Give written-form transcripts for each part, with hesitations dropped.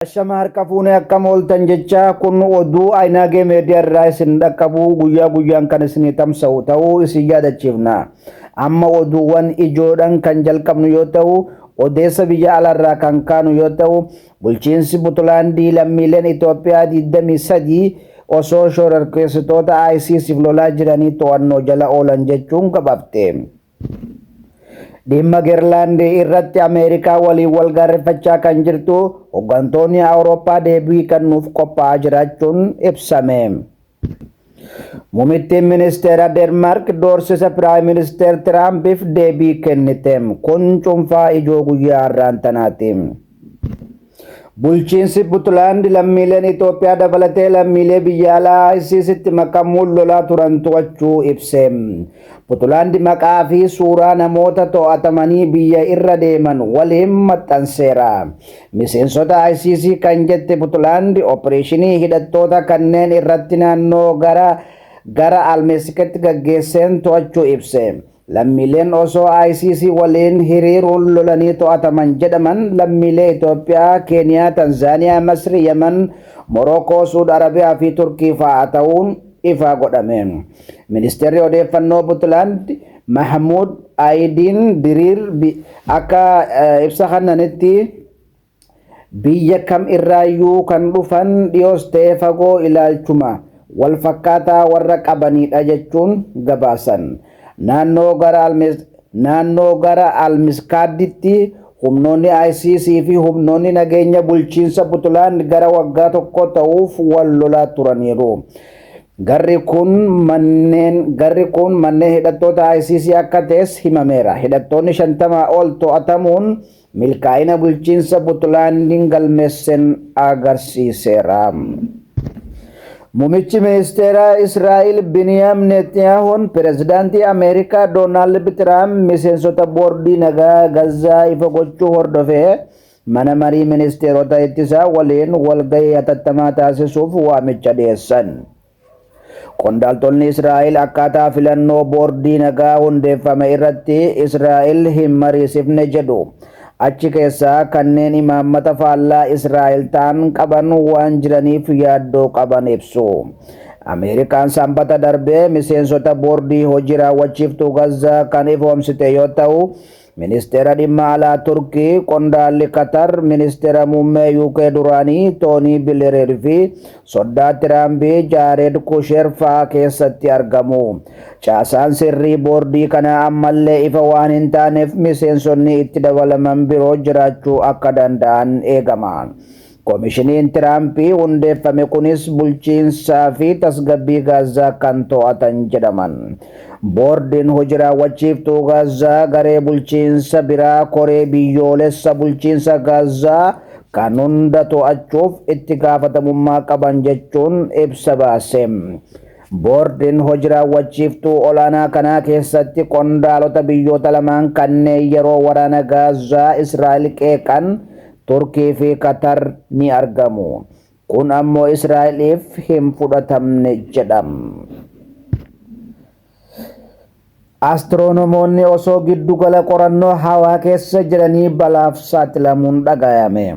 Ashama harka fuunee akkam ooltan jecha kun oduu Ayinaagee Meediyaa irraa isin dhaqqabu guyyaa guyyaan kan isinii tamsa'u ta'uu isin yaadachiifna. Amma oduuwwan ijoodhaan kan jalqabnu yoo ta'u, odeessa biyya alaarraa kan kaanu yoo ta'u, bulchiinsi Butulaandii lammiileen Itoophiyaa 23 osoo shororkeessitoota ISIS'if lolaa jiranii to'annoo jala oolan jechuun gabaafte. Dhimma Giriinlaand irratti Ameerikaa waliin wal gaarreffachaa kan jirtu hooggantoonni Awurooppaa deebii kennuuf qophaa'aa jiraachuun ibsame. Muummittiin ministeera Deenmaark doorsisa Piraayim Ministeer Tiraampiif deebii kennite. Kun cuunfaa ijoo guyyaa har'aan tanaati. Bulchiinsi Butulaand lammiileen Itoophiyaa dabalatee lammiilee biyya alaa ISIStti makamuun lolaa turan to'achuu ibse. Butulaand maqaa fi suuraa namoota to'atamanii biyya irra deeman waliin maxxanseera. Miseensota ISIS kan jette Butulaand opereeshinii hidhattoota kanneen irratti naannoo gara Almeesiketti gaggeesseen to'achuu ibse. Lammiileen osoo ISIS waliin hiriiruun lolanii to'ataman jedhaman lammiilee Itoophiyaa, Keeniyaa, Tanzaaniyaa, Masri, Yemen, Morookoo, Suud Arabiyaa fi Turkii fa'aa ta'uun ifa godhame. Ministeerri odeeffannoo Butulaand Mahmuud Ayidiin Diriir akka ibsa kennanitti biyya kam irraayyuu kan dhufan dhiyoos ta'ee fagoo ilaalchuma wal fakkaataa warra qabanidha jechuun gabaasan. Naannoo gara Almiskaadditti humnoonni ISIS fi humnoonni nageenya bulchiinsa Butulaand gara waggaa tokko ta'uuf wal lolaa turaniiru. Garri kun manneen hidhattoota ISIS akka ta'es himameera. Hidhattoonni 50 ol to'atamuun milkaa'ina bulchiinsa Butulaandiin galmeessen agarsiiseera. Muummichi ministeera Israa'el Biniyaam Netanyahuun pirezidaantii Ameerikaa Doonaald Tiraamp miseensota boordii nagaa Gazaa ifa gochuu hordofee mana marii ministeerota ittisaa waliin walgahii hatattamaa taasisuuf waamicha dhiyeessan. Qondaaltonni Israa'el akkaataa filannoo boordii nagaa hundeeffame irratti Israa'el hin mariisifne jedhu. Achi keessaa kanneen imaammata faallaa Israa'el ta'an qaban waan jiraniif yaaddoo qaban ibsu. Ameerikaan Sanbata darbee miseensota boordii hojii raawwachiiftuu Gazaa kan ifoomsite yoo ta'u, ministeera dhimma alaa Turkii, qondaalli Qatar, ministeera muummee UK duraanii Toonii Bileer fi soddaa Tiraambii Jaared Kusher fa'aa keessatti argamu. Caasaan sirrii boordii kanaa ammallee ifa waan hin taaneef miseensonni itti dabalaman biroo jiraachuu akka danda'an eegama. Koomishiniin Tiraampii hundeeffame kunis bulchiinsaa fi tasgabbii Gaazaa kan to'atan jedhaman. Boordiin hojii raawwachiiftuu Gaazaa garee bulchiinsa biraa koree biyyoolessa bulchiinsa Gaazaa kan hunda to'achuuf itti gaafatamummaa qaban jechuun ibsa baase. Boordiin hojii raawwachiiftuu olaanaa kanaa keessatti qondaalota biyyoota lamaan kanneen yeroo waraana Gaazaa Israa'el qeeqan Turkii fi Qatar ni argamu. Kun ammoo Israa'eliif hin fudhatamne jedham. Astiroonomoonni osoo giddugala qorannoo hawaa keessa jiranii balaaf saaxilamuun dhagayame.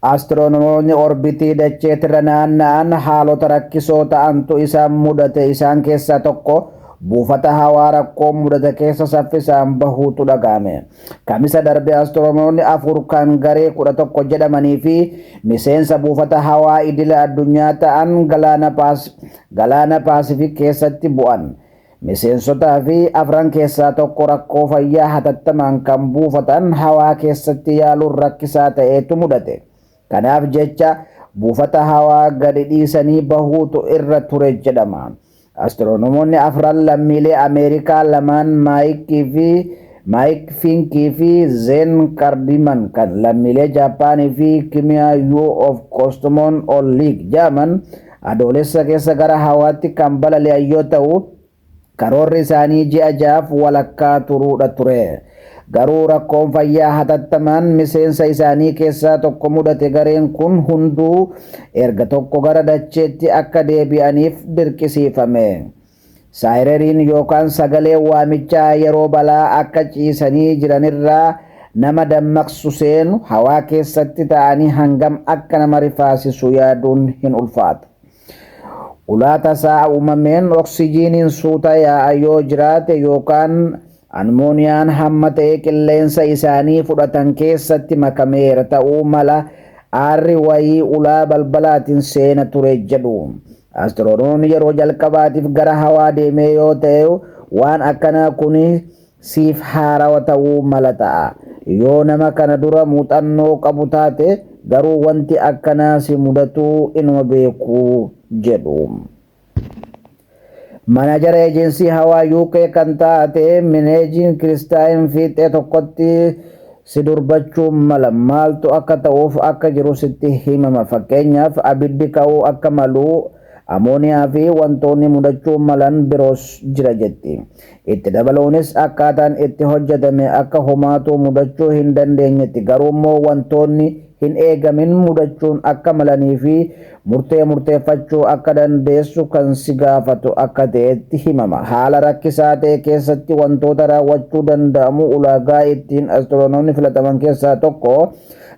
Astiroonomoonni orbitii dacheetirra naanna'an haalota rakkisoo ta'antu isaan mudate. Isaan keessaa tokko buufata hawaa rakkoo mudate keessa saffisaan bahuutu dhaga'ame. Kamisa darbe astiroonomoonni afur kan garee 11 jedhamanii fi miseensa buufata hawaa idila addunyaa ta'an galaana Paasifik keessatti bu'an. Miseensotaa fi afran keessaa tokko rakkoo fayyaa hatattamaan kan buufatan hawaa keessatti yaaluun rakkisaa ta'eetu mudate. Kanaaf jecha buufata hawaa gadi dhiisanii bahuutu irra ture jedhama. Astiroonomoonni afran lammiilee Ameerikaa lamaan Maayik Fiinkii fi Zeen Kardiman kan lammiilee Jaappaanii fi Kimiyaa Yuu of Kostumoon Olliig jedhaman Adoolessa keessa gara hawaatti kan balali'an yoo ta'u, karoorri isaanii ji'a 6f walakkaa turuudha ture. Garuu rakkoon fayyaa hatattamaan miseensa isaanii keessaa tokko mudate gareen kun hunduu erga tokko gara dacheetti akka deebi'aniif dirqisiifame. Saayireriin yookaan sagaleen waamichaa yeroo balaa akka ciisanii jiranirraa nama dammaqsu seenu hawaa keessatti ta'anii hangam akka nama rifaasisu yaaduun hin ulfaatu. Ulaa tasaa uumameen oksijiiniin suuta yaa'a yoo jiraate yookaan amooniyaan hamma ta'e qilleensa isaanii fudhatan keessatti makameera ta'uu mala, aarri wayii ulaa balbalaatiin seena ture jedhu. Astiroonoonni yeroo jalqabaatiif gara hawaa deemee yoo ta'e, waan akkanaa kun siif haarawa ta'uu mala ta'a. Yoo nama kana dura muuxannoo qabu taate garuu, wanti akkanaa si mudatuu inuma beeku jedhu. Manaajara eejensii hawaa UK kan taate Mineejiin Kiristaayin, fiixee tokkotti si durbachuu mala, maaltu akka ta'uuf akka jiru sitti himama. Fakkeenyaaf, abiddi ka'uu akka malu, amooniyaa fi wantoonni mudachuu malan biroos jira jetti. Itti dabaluunis, akkaataan itti hojjetame akka homaatu mudachuu hin dandeenyetti, garuu immoo wantoonni hin eegamin mudachuun akka malanii fi murtee murteeffachuu akka dandeessu kan si gaafatu akka ta'etti himama. Haala rakkisaa ta'e keessatti wantoota raawwachuu danda'amu ulaagaa ittiin astiroonoonni filataman keessaa tokko,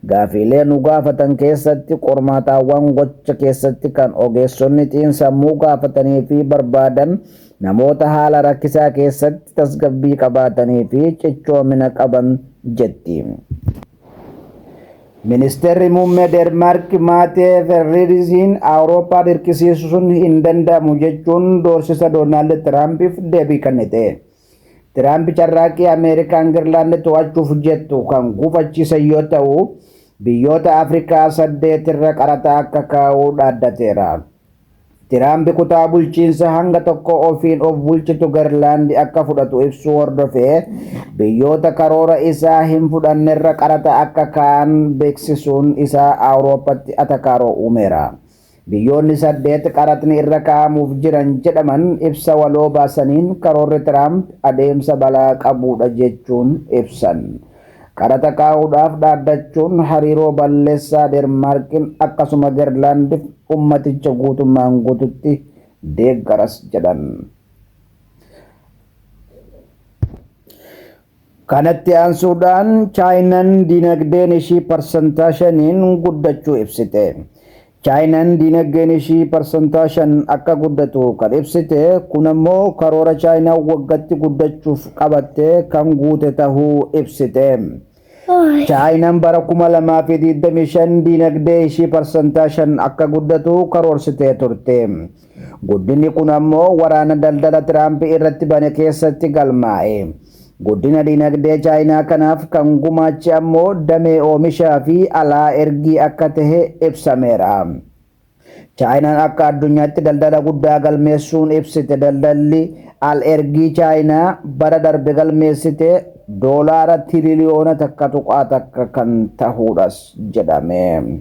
gaafiilee nu gaafatan keessatti qormaataawwan gocha keessatti kan ogeessonni xiinsammuu gaafatanii fi barbaadan namoota haala rakkisaa keessatti tasgabbii qabaatanii fi cichoomina qaban jetti. Ministeerri muummee Deenmaark Maatee Ferriiziin Awurooppaa dirqisiisuun hin danda'amu jechuun doorsisa Doonaald Tiraampiif deebii kennite. Tiraamp carraaqqii Ameerikaan Giriinlaand to'achuuf jettu kan gufachiisan yoo ta'u, biyyoota Afrikaa saddeet irra qaraxa akka kaa'uu dhaaddateera. Tiraamp kutaa bulchiinsa hanga tokko ofiin of bulchitu Giriinlaand akka fudhatu ibsuu hordofee, biyyoota karoora isaa hin fudhannerra qaraxa akka kaa'an beeksisuun isaa Awurooppaatti atakaaroo uumeera. Biyyoonni saddeet qaraxni irra kaa'amuuf jiran jedhaman ibsa waloo baasaniin karoorri Tiraamp adeemsa balaa qabudha jechuun ibsan. Qaraxa kaa'uudhaaf dhaaddachuun hariiroo balleessaa, Deenmaarkiin akkasuma Giriinlaandiif ummaticha guutummaan guututti deeggaras jedhan. Kanatti aansuudhaan Chaayinaan dinagdeen ishii 5% guddachuu ibsite. Chaayinaan dinagdeen ishii 5% akka guddatu kan ibsite kun ammoo karoora Chaayinaa waggaatti guddachuuf qabatte kan guute tahuu ibsite. Chaayinaan bara 2025 dinagdee ishii 5% akka guddatu karoorsitee turte. Guddinni kun ammoo waraana daldala Tiraamp irratti bane keessatti galmaa'e. Guddina dinagdee Chaayinaa kanaaf kan gumaache ammoo damee oomishaa fi alaa ergii akka tahe ibsameera. Chaayinaan akka addunyaatti daldala guddaa galmeessuun ibsite. Daldalli al ergii Chaayinaa bara darbe galmeessite doolaara tiriliyoona 1.1 kan tahudhas jedhame.